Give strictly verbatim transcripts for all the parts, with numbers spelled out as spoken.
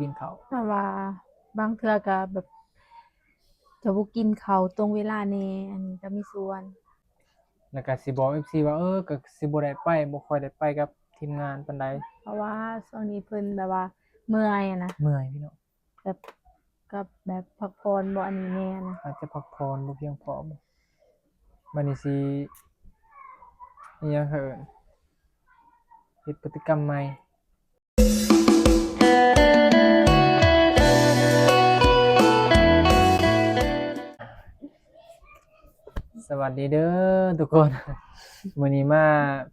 กินข้าว เพราะว่าบางเทื่อก็แบบ จะบ่กินข้าวตรงเวลาแน่ อันนี้ก็มีส่วน แล้วก็สิบอก เอฟซี ว่า เออ ก็สิบ่ได้ไป บ่ค่อยได้ไปกับทีมงานปานใด เพราะว่าช่วงนี้เพิ่นแบบว่าเมื่อยอะนะ เมื่อยพี่น้อง แบบ กับแบบพักผ่อนบ่อันนี้แน่นะ อาจจะพักผ่อนบ่เพียงพอบ่ บัดนี้สิ อิหยังเขาเอิ้น เฮ็ดพฤติกรรมใหม่ สวัสดีเด้อทุกคน มื้อนี้มา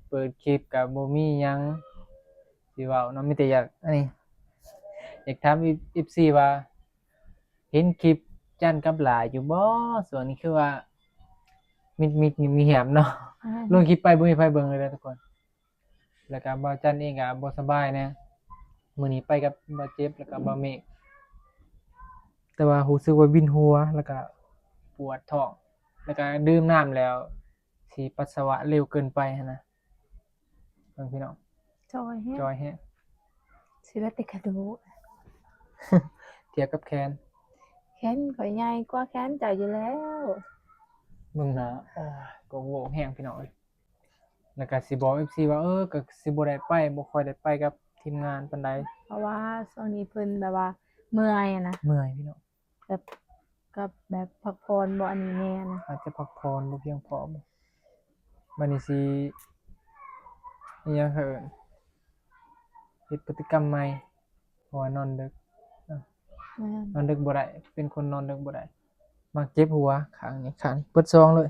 เปิดคลิปก็บ่มีหยังสิเว้าเนาะ มีแต่อยาก อันนี้ อยากถาม เอฟซี ว่า เห็นคลิปจันกับหลาอยู่บ่ ช่วงนี้คือว่า มิดๆ เงียบๆ เนาะ อ่า ลงคลิปไปบ่มีไผเบิ่งเลยเด้อทุกคน แล้วก็บ่าวจันเองก็บ่สบายแน่ มื้อนี้ไปกับบ่าวเจ็บแล้วก็บ่าวเมฆ แต่ว่ารู้สึกว่าวินหัว แล้วก็ปวดท้อง แล้วก็ดื่มน้ำแล้ว สิปัสสาวะเร็วเกินไปหั้นนะ เบิ่งพี่น้อง จ่อยแฮง จ่อยแฮง สิเหลือแต่กระดูก เทียบกับแขน แขนข้อยใหญ่กว่าแขนเจ้าอยู่แล้ว เบิ่งหน้า โอ้ย ก็โวกแฮงพี่น้องเอ้ย แล้วก็สิบอก เอฟซี ว่า เออ ก็สิบ่ได้ไป บ่ค่อยได้ไปกับทีมงานปานใด เพราะว่าช่วงนี้เพิ่นแบบว่าเมื่อยอะนะ เมื่อยพี่น้อง แบบ กับแบบพักผ่อนบ่อันนี้แน่นะ อาจจะพักผ่อนบ่เพียงพอบ่ บัดนี้สิ อิหยังเขาเอิ้น เฮ็ดพฤติกรรมใหม่ เพราะว่านอนดึกเนาะ แม่น นอนดึกบ่ได้ เป็นคนนอนดึกบ่ได้ มักเจ็บหัวข้างนี้ ข้างนี้ เบิดสองเลย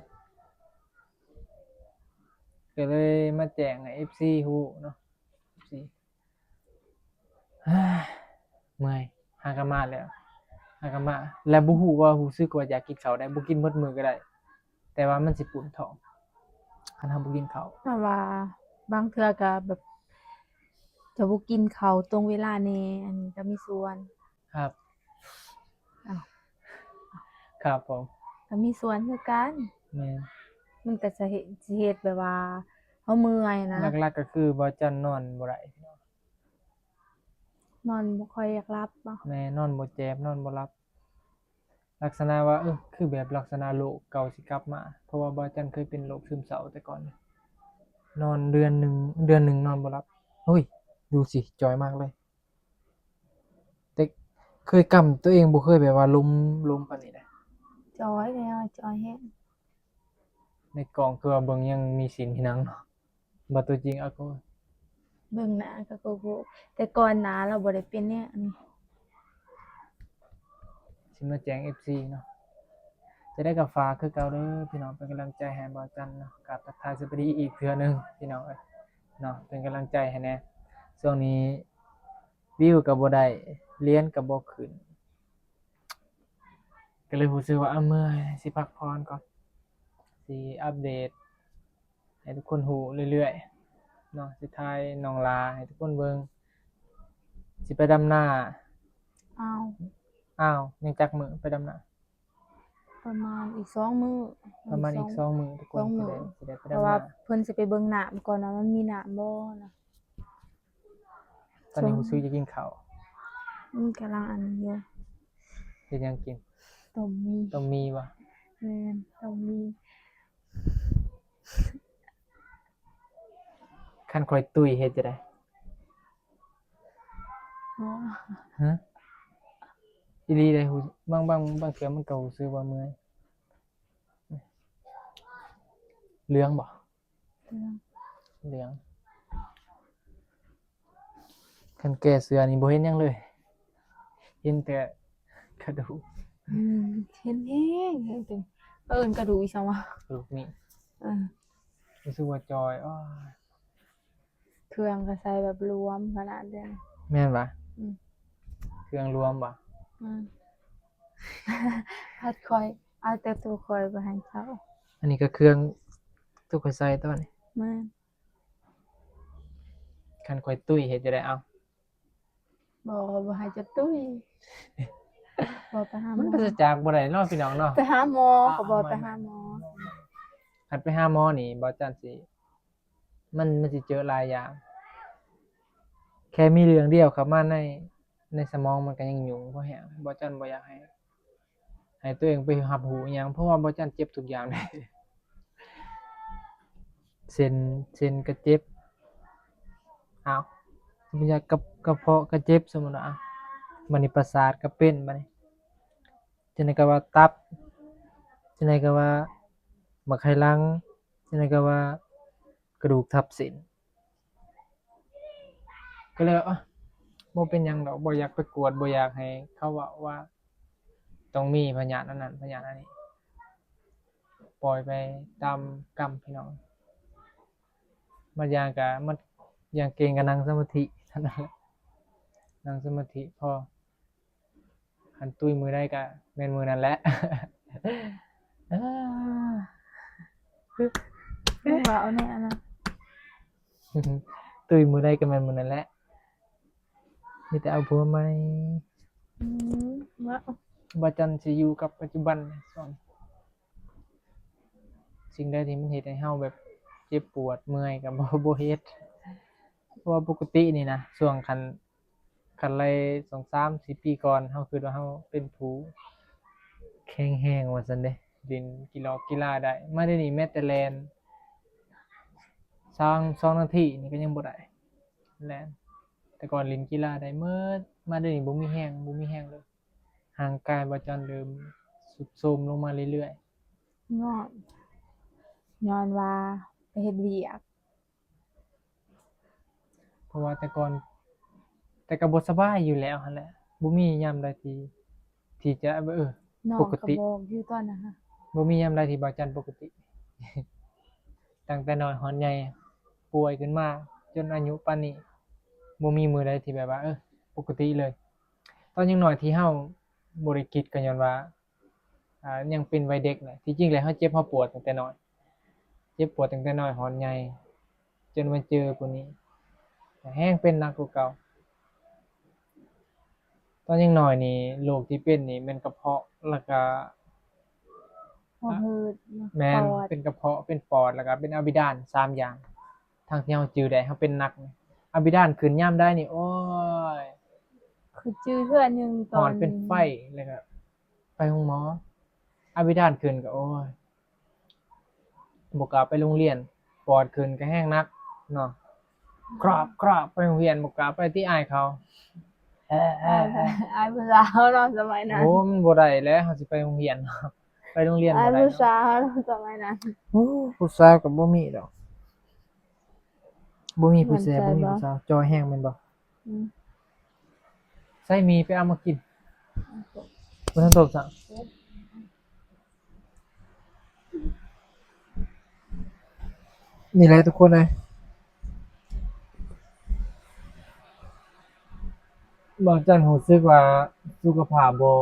ก็เลยมาแจ้งให้ เอฟซี ฮู้เนาะ เอฟซี เมื่อย หากะมาแล้ว หากะมา แล้วบ่ฮู้ว่า รู้สึกว่าอยากกินข้าวได้ บ่กินหมดมื้อก็ได้ แต่ว่ามันสิปูนท้อง คันเฮาบ่กินข้าว แต่ว่าบางเทื่อก็แบบ จะบ่กินข้าวตรงเวลาแน่ อันนี้ก็มีส่วน ครับ อ้าว ครับผม ก็มีส่วนคือกัน แม่น มันก็จะเฮ็ด สิเฮ็ดแบบว่า เฮาเมื่อยนะ หลักๆ ก็คือบ่าวจันนอนบ่ได้ นอนบ่ค่อยอยากหลับบ่ แม่น นอนบ่แจบ นอนบ่หลับ ลักษณะว่า เออ คือแบบลักษณะโรคเก่าสิกลับมา เพราะว่าบ่าวจันเคยเป็นโรคซึมเศร้าแต่ก่อน นอนเดือนหนึ่ง เดือนหนึ่งนอนบ่หลับ เฮ้ย ดูสิ จ่อยมากเลย แต่เคยกำตัวเอง บ่เคยแบบว่าล้ม ล้มปานนี้นะ จ่อยแล้ว จ่อยแฮง ในกล้องคือว่าเบิ่งยังมีศีลที่หนังเนาะ บัดตัวจริงเอาก็ เบิ่งหน้าก็โกโก้ แต่ก่อนหน้าเราบ่ได้เป็นเนี่ย อันนี้ สิมาแจ้ง เอฟซี เนาะ จะได้ก็ฝากคือเก่าเด้อพี่น้อง เป็นกำลังใจให้บ่าวจันเนาะ กราบทักทายสวัสดีอีกเทื่อหนึ่งพี่น้องเอ้ยเนาะ เป็นกำลังใจให้แน่ ช่วงนี้วิวก็บ่ได้ เรียนก็บ่ขึ้น ก็เลยรู้สึกว่า อ่ะ เมื่อย สิพักผ่อนก่อน สิอัปเดตให้ทุกคนรู้เรื่อยๆ เนาะ สิถ่ายน้องหลาให้ทุกคนเบิ่ง สิไปดำนา อ้าว อ้าว ยังจักมื้อไปดำนา ประมาณอีกสองมื้อ ประมาณอีกสองมื้อ ทุกคน สองมื้อ สิได้ สิได้ไปดำนา เพราะว่าเพิ่นสิไปเบิ่งน้ำก่อนว่ามันมีน้ำบ่นะ ตอนนี้รู้สึกจะกินข้าว มันกำลังอันนี้อยู่ เฮ็ดหยังกิน ต้มหมี่ ต้มหมี่บ่ แม่น ต้มหมี่ คันข้อยตุ้ยเฮ็ดจั่งใด๋ บ่ ฮะ อีหลีเด้ ฮู้ บาง บาง บางเทื่อมันก็รู้สึกว่าเมื่อย เหลืองบ่ เหลือง เหลือง คันแก้เสื้อนี่บ่เห็นหยังเลย เห็นแต่กระดูก อืม เห็นแฮง เห็นแต่ เอิ้นกระดูกอีสังวะ กระดูกนี่ เออ รู้สึกว่าจ่อย อ้อ เครื่องก็ใส่แบบหลวมขนาดเด้ แม่นปะ อืม เครื่องหลวมปะ อืม พัดข้อย เอาแต่ตัวข้อยไปให้เขา อันนี้ก็เครื่องตัวข้อยใส่ตอนนี้ แม่น คันข้อยตุ้ยเฮ็ดจั่งใด๋ เอ้า บ่ บ่ให้จะตุ้ย บ่ไปหาหมอ มันปราศจากบ่ได้เนาะพี่น้องเนาะ ไปหาหมอ อ่ะ เขาบอก เอาใหม่ ไปหาหมอ คันไปหาหมอนี่ บ่จันสิ มัน มันสิเจอหลายอย่าง แค่มีเรื่องเดียวเข้ามาใน ในสมองมันก็ยังหยุ่งพอแฮง บ่าวจันบ่อยากให้ ให้ตัวเองไปรับรู้อิหยัง เพราะว่าบ่าวจันเจ็บทุกอย่างเลย เส้น เส้นก็เจ็บ อ้าว สมมุติว่ากระ- กระเพาะก็เจ็บ สมมุติว่า อ้าว บัดนี้ประสาทก็เป็น บัดนี้ จั่งใดก็ว่าตับ จั่งใดก็ว่าบักไข่หลัง จั่งใดก็ว่ากระดูกทับเส้น ก็เลยว่า เอ้อ บ่เป็นหยังดอก บ่อยากไปกวด บ่อยากให้เขาเว้าว่าต้องมีพยาธิอันนั้น พยาธิอันนี้ ปล่อยไปตามกรรมพี่น้อง บางอย่างก็ บางอย่างเก่งก็นั่งสมาธิ นั่งสมาธิพอ คันตุ้ยมื้อใดก็แม่นมื้อนั้นแหละ เอ้อ เพิ่นว่าเอาแน่อันนั้น ตุ้ยมื้อใดก็แม่นมื้อนั้นแหละ มีแต่เอาผัวใหม่ อืม ว่า บ่าวจันสิอยู่กับปัจจุบัน ส่วนสิ่งใดที่มันเฮ็ดให้เฮาแบบเจ็บปวดเมื่อยก็บ่- บ่เฮ็ด เพราะว่าปกตินี่นะ ช่วงคัน คันไล่สองสามสี่ปีก่อน เฮาคิดว่าเฮาเป็นผู้แข็งแรงว่าซั่นเด้ เล่นกีฬา กีฬาได้ มาเดี๋ยวนี้แม้แต่แล่นสอง- สองนาทีนี่ก็ยังบ่ได้ แล่น แต่ก่อนเล่นกีฬาได้หมด มาเดี๋ยวนี้บ่มีแรง บ่มีแรงเลย ร่างกายบ่าวจันเริ่มทรุดโทรมลงมาเรื่อยๆ ย้อน ย้อนว่าไปเฮ็ดเวียก เพราะว่าแต่ก่อน แต่ก็บ่สบายอยู่แล้วหั้นแหละ บ่มียามใดที่ ที่จะ เออ น้อง ปกติ ก็บอกอยู่ตอนนั้นค่ะ บ่มียามใดที่บ่าวจันปกติ ตั้งแต่น้อยฮอดใหญ่ ป่วยขึ้นมาจนอายุปานนี้ บ่มีมื้อใดที่แบบว่า เออ ปกติเลย ตอนยังน้อยที่เฮาบ่ได้คิดก็ย้อนว่า อ่า ยังเป็นวัยเด็กนะ ที่จริงแล้วเฮาเจ็บเฮาปวดตั้งแต่น้อย เจ็บปวดตั้งแต่น้อยฮอดใหญ่ จนมาเจอผู้นี้ ก็แฮ่งเป็นหนักกว่าเก่า ตอนยังน้อยนี่ โรคที่เป็นนี่แม่นกระเพาะ แล้วก็ หอบหืด แม่น ปอด เป็นกระเพาะ เป็นปอด แล้วก็เป็นอัลบิดาน สามอย่าง ทั้งที่เฮาจื่อได้ เฮาเป็นหนัก อัลบิดานขึ้นยามใดนี่ โอ้ย คือจื่อเทื่อหนึ่งตอน ฮ้อนเป็นไฟ แล้วก็ไปโรงหมอ อัลบิดานขึ้นก็ โอ้ย บ่กล้าไปโรงเรียน ปอดขึ้นก็แฮ่งหนักเนาะ ครอบ ครอบ ไปโรงเรียน บ่กล้าไปติ อายเขา อาย อายผู้สาวเนาะสมัยนั้น โอ้ มันบ่ได้แล้ว เฮาสิไปโรงเรียน ไปโรงเรียน อาย บ่ได้ ผู้ เนาะ สาวเนาะสมัยนั้น โอ้ ผู้สาวก็บ่มีดอก บ่มีผู้ชาย บ่มีผู้สาว จ่อยแฮงแม่นบ่ อืม ใส่หมี่ไปเอามากิน บ่ทันตกสั่ง นี่แหละทุกคนเลย บ่าวจันรู้สึกว่าสุขภาพบ่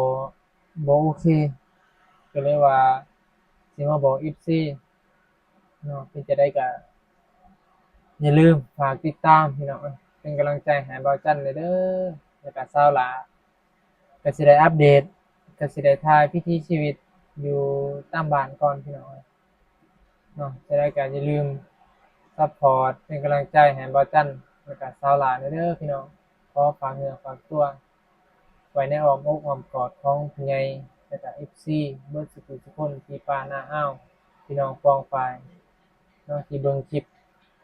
บ่โอเค ก็เลยว่าสิมาบอก เอฟซี เนาะ เป็นจั่งใดก็อย่าลืมฝากติดตามพี่น้อง เป็นกำลังใจให้บ่าวจันเด้อ แล้วก็สาวหลา ก็สิได้อัปเดต ก็สิได้ถ่ายวิถีชีวิตอยู่ตามบ้านก่อนพี่น้องเนาะ จั่งใดก็อย่าลืมซัพพอร์ต เป็นกำลังใจให้บ่าวจัน แล้วก็สาวหลาเด้อพี่น้อง ขอฝากเนื้อฝากตัว ไว้ในอ้อมอกอ้อมกอดของผู้ใหญ่ แล้วก็ เอฟซี เบิดสุขุสุคน พี่ป้าน้าอ้าว พี่น้องปองปายเนาะ ที่เบิ่งคลิป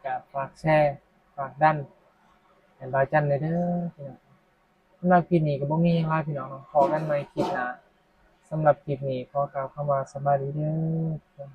ก็ฝากแชร์ ฝากดันให้บ่าวจันเด้อพี่น้อง สำหรับคลิปนี้ก็บ่มีหยังหลายพี่น้องเนาะ พ้อกันใหม่คลิปหน้า สำหรับคลิปนี้ขอกล่าวคำว่าสบายดีเด้อ